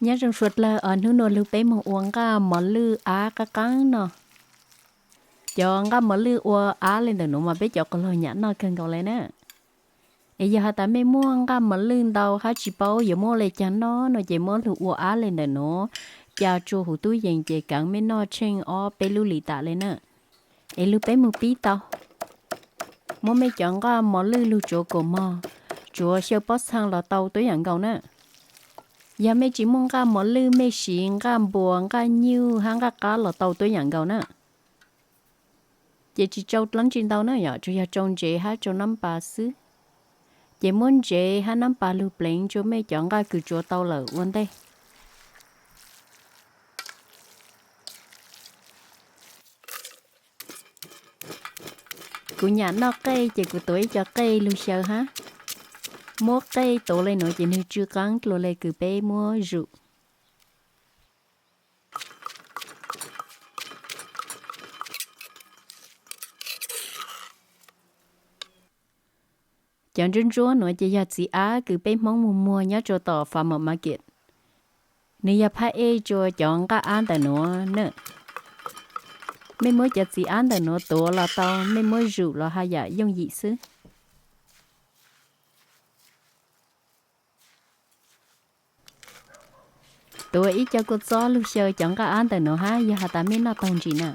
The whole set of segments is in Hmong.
Nyob zoo sawv dlawg os, hnub nuav lug peb moog ua nqaj mos lwj ab qaab qaab noj. Cov nqaj mos lwj ua ab le ntawm nuav mas peb cov quas luag nyam noj kawg nkaus le na. Es yog has tas mej muaj nqaj mos lwj ntau hab tsi paub yuav muab le caag noj no ces muab lug ua ab le ntawm nuav, ca rua huv tub yees ces kaav mej noj tsheej ob peb lub lis tas le na. Es lug peb moog pib tau. Muab mej cov nqaj mos lwj lug tsuav kuas mog, tsuav xyaw pob txhaa los tau tuab yaam nkaus na. Yog mej tsi muaj nqaj mos lwj mej siv nqaj npua, nqaj nyuj hab nqaj qab los tau tuab yaam nkaus na. Ces tsi tsau dlaab tsi ntau na yom, tsuas yog tsau ntsev hab tsau naab pas xwb. Ces muab ntsev hab naab pas lug pleev rua mej cov nqaj kws tsuav tau lawm ua ntej. Kuv nyam noj qej ces kuv tuav ib co qej lug xyaw hab. Muab qej tuav le nuav ces nwg tsw qaab dlua le kws peb muab zum. Cov ntsuab ntsuab nuav ces yog txiv ab kws peb Hmoob muag muag nyob rua tom farmer market. Nwg yog phaj ej rua cov nqaj ab ntawm nuav na. Mej muab cov txiv ab ntawm nuav tuav los tau, mej muab zum los haj yam yooj yim xwb. Tuav ib co kua txob lug xyaw cov nqaj ab ntawm nuav hab yog has tas mej noj taug ntsis na.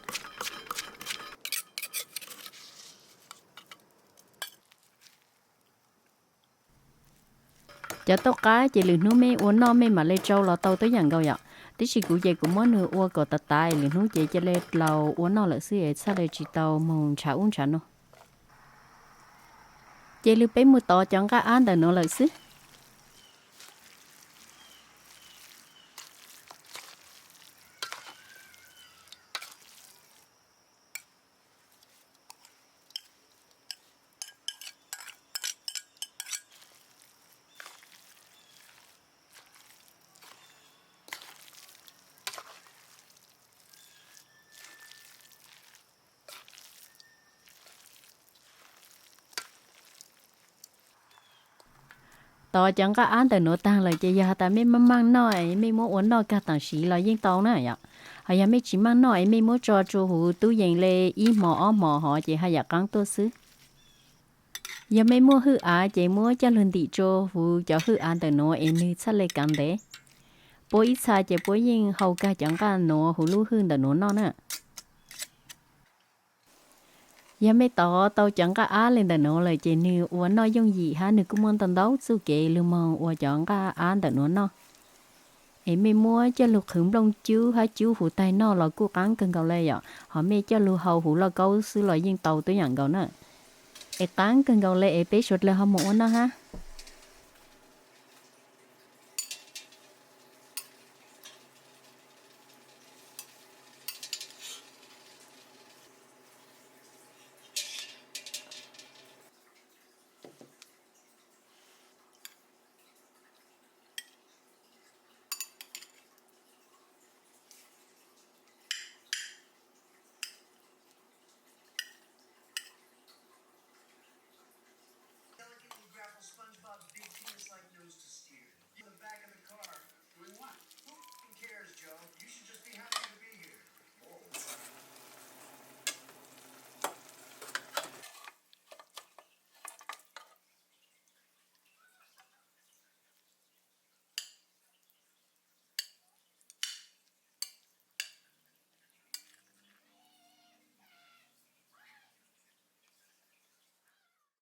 Cov tauj qab ces lwm hnub mej ua noj mej mam le tsau los tau tuab yaam nkaus yom. Tab sis kuv ces kuv muab nwg ua kom tav tav, lwm hnub ces ca le dlaus ua noj lawm xwb es txhaj le tsi tau moog ntshav ub ntshav nuav. Ces lug peb moog tov cov nqaj ab ntawm nuav lawm xwb. Tov cov nqaj ab ntawm nuav taag lawm ces yog has tas mej maaj maaj noj es mej muab ua noj kag taam sim los yeej tau na yom. Hos yog mej tsi maaj noj es mej muab tso rua huv tub yees le ib hmos ob hmos hov ces haj yam qaab tuaj xwb. Yog mej muaj hwj av ces muab coj lug ntim rua huv cov hwj av ntawm nuav es nwg txhaj le kaav ntev. Puab ib txha ces puab yeej hau kag cov nqaj nuav huv lub hwj ntawm nuav noj na. Yog mej tov tau cov nqaj ab le ntawm nuav lawm ces nwg ua noj yooj yim hab nwg kuj muaj ntau ntau txuj kev lug moog ua cov nqaj ab ntawm nuav noj. Es mej muab coj lug qhwv nplooj cub hab cub huv taig noj los kuj qaab kawg nkaus le yom, hos mej coj lug hau huv lauj kaub xwb los yeej tau tuab yaam nkaus na. Es qaab kawg nkaus le es peb suav dlawg ho moog ua noj hab.